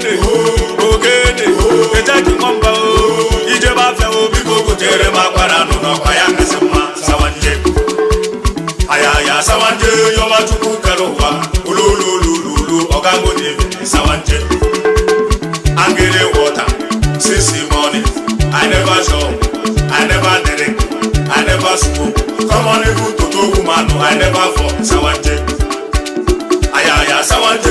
Ogene, ogene, ejeki nwamba o. Ijebe afịa o, biko gotere m akwara nụ n'ọkwa ya kasị mma. Sawanje ayaya, sawanje, yọba Chukwu kere ụwa, olololololo, ọgago David, sawanje. Angere water since morning. I never chop, I never drink, I never smoke. Come on, even toto woman, I never fall. Sawanje ayaya, sawanje.